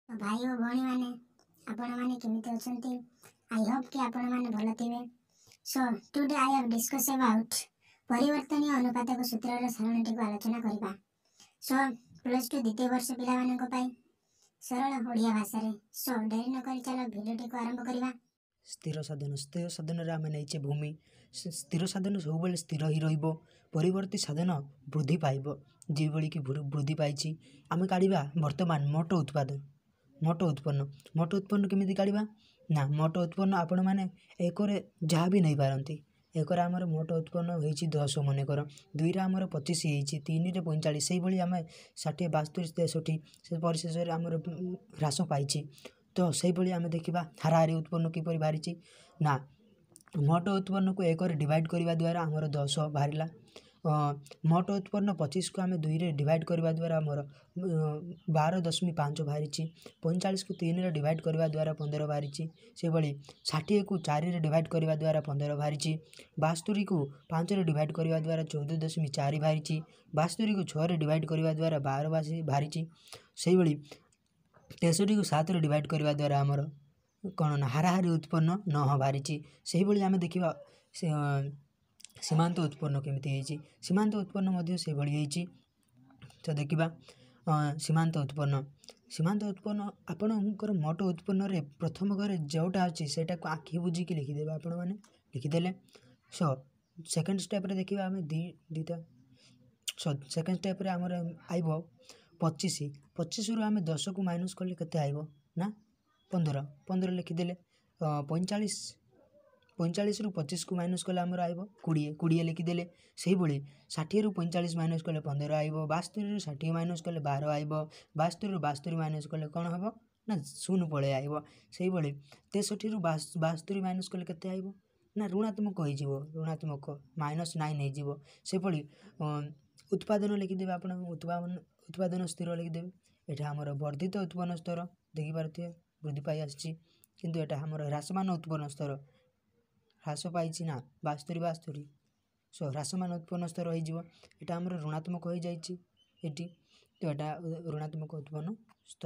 ଭାଇ ଓ ଭଉଣୀମାନେ, ଆପଣମାନେ କେମିତି ଅଛନ୍ତି? I Hope କି ଆପଣମାନେ ଭଲ ଥିବେ। So today I have discuss about ପରିବର୍ତ୍ତନୀୟ ଅନୁପାତକ ସୂତ୍ରର ସାରଣୀଟିକୁ ଆଲୋଚନା କରିବା। ସୋ +2 ଦ୍ୱିତୀୟ ବର୍ଷ ପିଲାମାନଙ୍କ ପାଇଁ ସରଳ ଓଡ଼ିଆ ଭାଷାରେ। ସୋ ଡେରି ନକରି ଚାଲ ଭିଡ଼ିଓଟିକୁ ଆରମ୍ଭ କରିବା। ସ୍ଥିର ସାଧନ, ସ୍ଥିର ସାଧନରେ ଆମେ ନେଇଛେ ଭୂମି। ସ୍ଥିର ସାଧନ ସବୁବେଳେ ସ୍ଥିର ହିଁ ରହିବ, ପରିବର୍ତ୍ତୀ ସାଧନ ବୃଦ୍ଧି ପାଇବ, ଯେଉଁଭଳି କି ବୃଦ୍ଧି ପାଇଛି। ଆମେ କାଢ଼ିବା ବର୍ତ୍ତମାନ ମୋଟ ଉତ୍ପାଦନ। ମୋଟ ଉତ୍ପନ୍ନ, ମୋଟ ଉତ୍ପନ୍ନ କେମିତି କାଢ଼ିବା ନା, ମୋଟ ଉତ୍ପନ୍ନ ଆପଣମାନେ ଏକରେ ଯାହା ବି ନେଇପାରନ୍ତି। ଏକରେ ଆମର ମୋଟ ଉତ୍ପନ୍ନ ହେଇଛି 10 ମନେକର, 2ରେ ଆମର 25 ହେଇଛି, 3ରେ 45, ସେଇଭଳି ଆମେ 60, 72, 63, ସେ ପରିଶେଷରେ ଆମର ହ୍ରାସ ପାଇଛି। ତ ସେଇଭଳି ଆମେ ଦେଖିବା ହାରାହାରି ଉତ୍ପନ୍ନ କିପରି ବାହାରିଛି ନା, ମୋଟ ଉତ୍ପନ୍ନକୁ 1ରେ ଡିଭାଇଡ଼ କରିବା ଦ୍ୱାରା ଆମର 10 ବାହାରିଲା। ମୋଟ ଉତ୍ପନ୍ନ 25କୁ ଆମେ 2ରେ ଡିଭାଇଡ଼ କରିବା ଦ୍ୱାରା ଆମର 12.5 ବାହାରିଛି। 45କୁ 3ରେ ଡିଭାଇଡ଼ କରିବା ଦ୍ୱାରା 15 ବାହାରିଛି। ସେଭଳି 60କୁ 4ରେ ଡିଭାଇଡ଼ କରିବା ଦ୍ୱାରା 15 ବାହାରିଛି। 72କୁ 5ରେ ଡିଭାଇଡ଼ କରିବା ଦ୍ୱାରା 14.4 ବାହାରିଛି। 72କୁ 6ରେ ଡିଭାଇଡ଼ କରିବା ଦ୍ୱାରା 12 ବାହାରିଛି। ସେଇଭଳି 63କୁ 7ରେ ଡିଭାଇଡ଼ କରିବା ଦ୍ୱାରା ଆମର କ'ଣ ନା ହାରାହାରି ଉତ୍ପନ୍ନ 9 ବାହାରିଛି। ସେହିଭଳି ଆମେ ଦେଖିବା ସେ ସୀମାନ୍ତ ଉତ୍ପନ୍ନ କେମିତି ହେଇଛି। ସୀମାନ୍ତ ଉତ୍ପନ୍ନ ମଧ୍ୟ ସେଭଳି ହେଇଛି। ତ ଦେଖିବା ସୀମାନ୍ତ ଉତ୍ପନ୍ନ। ସୀମାନ୍ତ ଉତ୍ପନ୍ନ ଆପଣଙ୍କର ମୋଟ ଉତ୍ପନ୍ନରେ ପ୍ରଥମ ଘରେ ଯେଉଁଟା ଅଛି ସେଇଟାକୁ ଆଖି ବୁଜିକି ଲେଖିଦେବେ। ଆପଣମାନେ ଲେଖିଦେଲେ। ସୋ ସେକେଣ୍ଡ ଷ୍ଟେପ୍ରେ ଦେଖିବା ଆମେ ଦୁଇଟା। ସୋ ସେକେଣ୍ଡ ଷ୍ଟେପ୍ରେ ଆମର ଆଇବ 25। 25ରୁ ଆମେ 10କୁ ମାଇନସ୍ କଲେ କେତେ ଆଇବ ନା 15, 15 ଲେଖିଦେଲେ। 45, 45ରୁ 25କୁ ମାଇନସ୍ କଲେ ଆମର ଆଇବ 20, 20 ଲେଖିଦେଲେ। ସେଇଭଳି 60ରୁ 45 ମାଇନସ୍ କଲେ 15 ଆଇବ। 72ରୁ 60 ମାଇନସ୍ କଲେ 12 ଆଇବ। 72ରୁ 72 ମାଇନସ୍ କଲେ କ'ଣ ହେବ ନା 0 ପଳେଇ ଆଇବ। ସେଇଭଳି 63ରୁ 72 ମାଇନସ୍ କଲେ କେତେ ଆଇବ ନା ଋଣାତ୍ମକ ହେଇଯିବ, ଋଣାତ୍ମକ -9 ହେଇଯିବ। ସେଭଳି ଉତ୍ପାଦନ ଲେଖିଦେବେ ଆପଣ, ଉତ୍ପାଦନ ସ୍ଥିର ଲେଖିଦେବେ। ଏଇଟା ଆମର ବର୍ଦ୍ଧିତ ଉତ୍ପନ୍ନ ସ୍ତର ଦେଖିପାରୁଥିବେ ବୃଦ୍ଧି ପାଇ ଆସିଛି, କିନ୍ତୁ ଏଇଟା ଆମର ହ୍ରାସମାନ ଉତ୍ପନ୍ନ ସ୍ତର ହ୍ରାସ ପାଇଛି ନା 72 72। ସୋ ହ୍ରାସମାନ ଉତ୍ପନ୍ନ ସ୍ତର ହେଇଯିବ। ଏଇଟା ଆମର ଋଣାତ୍ମକ ହେଇଯାଇଛି ଏଠି, ତ ଏଇଟା ଋଣାତ୍ମକ ଉତ୍ପନ୍ନ ସ୍ତର।